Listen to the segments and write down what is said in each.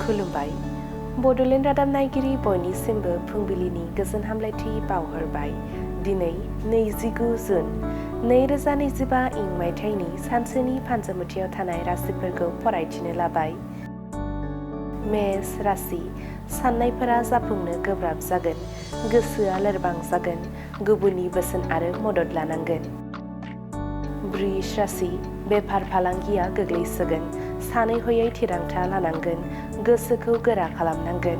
खुलुमबाय बड'लेण्ड रादाब नायगिरि बयनिसिमबो फुंबिलिनि गोजोन हामलायथि बावहरबाय। दिनै 29 जुन 2025 मायथाइनि सानसेनि फानजामुथियाव थानाय राशिफोरखौ फरायथिनो लाबाय। मेष राशि साननायफोरा जाफुंनो गोब्राब जागोन, गोसोआ लोरबां जागोन, गुबुननि बोसोन आरो मदद लानांगोन। वृष राशि बेफार फालांगिया गोग्लैसोगोन, सानै हयै थिरांथा लानांगोन, गोसोखौ गोरा खालामनांगोन।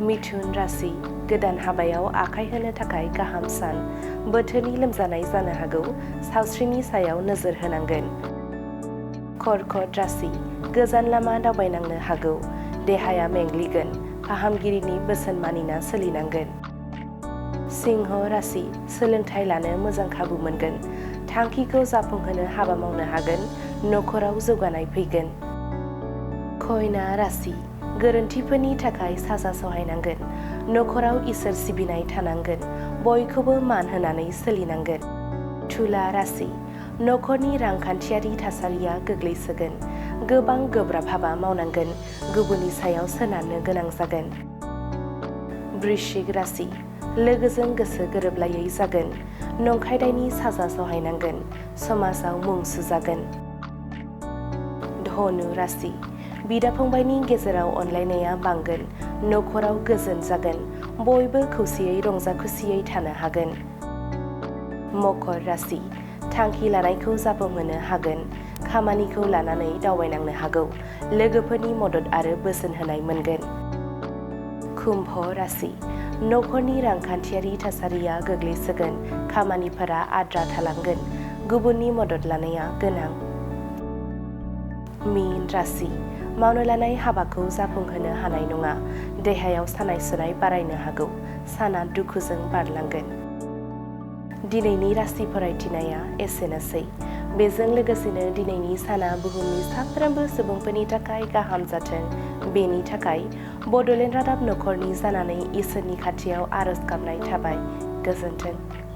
मिथुन राशि गोदान हाबायाव आखाइ होनो थाखाय गाहाम सान, बोथोरनि लोमजानाय जानो हागौ, सावस्रिनि सायाव नोजोर होनांगोन। कर्कट राशि गोजान लामा दावबायनांनो हागौ, देहाया मेंग्लिगोन, फाहामगिरिनि बोसोन मानिना सोलिनांगोन। सिंह राशि सोलोंथाइ लानो मोजां खाबु मोनगोन, थांखिखौ जाफुंहोनो हाबा मावनो हागोन, नखराव जौगानाय फैगोन। कन्या राशि गोरोन्थिफोरनि थाखाय साजा सहायनांगोन, नखराव इसोर सिबिनाय थानांगोन, बयखौबो मान होनानै सोलिनांगोन। तुला राशि नखरनि रांखान्थियारि थासारिया गोग्लैसोगोन, गोबां गोब्राब हाबा मावनांगोन, गुबुननि सायाव सोनारनो गोनां जागोन। वृश्चिक राशि लोगोजों गोसो गोरोबलायै जागोन, नंखायदायनि साजा सहायनांगोन, समाजाव मुं सुजागोन। धनु राशि बिदा फंबायनि गेजेराव अनलायनाया बांगोन, नखराव गोजोन जागोन, बयबो खौसेयै रंजा खुसियै थानो हागोन। मकर राशि थांखि लानायखौ जाफुंहोनो हागोन, खामानिखौ लानानै दावबायनांनो हागौ, लोगोफोरनि मदद आरो बोसोन होनाय मोनगोन। कुम्भ राशि नखरनि रांखान्थियारि थासारिया गोग्लैसोगोन, खामानिफोरा आद्रा थालांगोन, गुबुननि मदद लानाया गोनां। मीन राशि मावनो लानाय हाबाखौ जाफुंहोनो हानाय नङा, देहायाव सानाय सुनाय बारायनो हागौ, साना दुखुजों बारलांगोन। दिनैनि राशि फरायथिनाया एसेनोसै। बेजों लोगोसेनो दिनैनि साना बुहुमनि साफ्रोमबो सुबुंफोरनि थाखाय गाहाम जाथों, बेनि थाखाय बड'लेण्ड रादाब नखरनि जानानै इसोरनि खाथियाव आरज गाबनाय थाबाय। गोजोन्थों।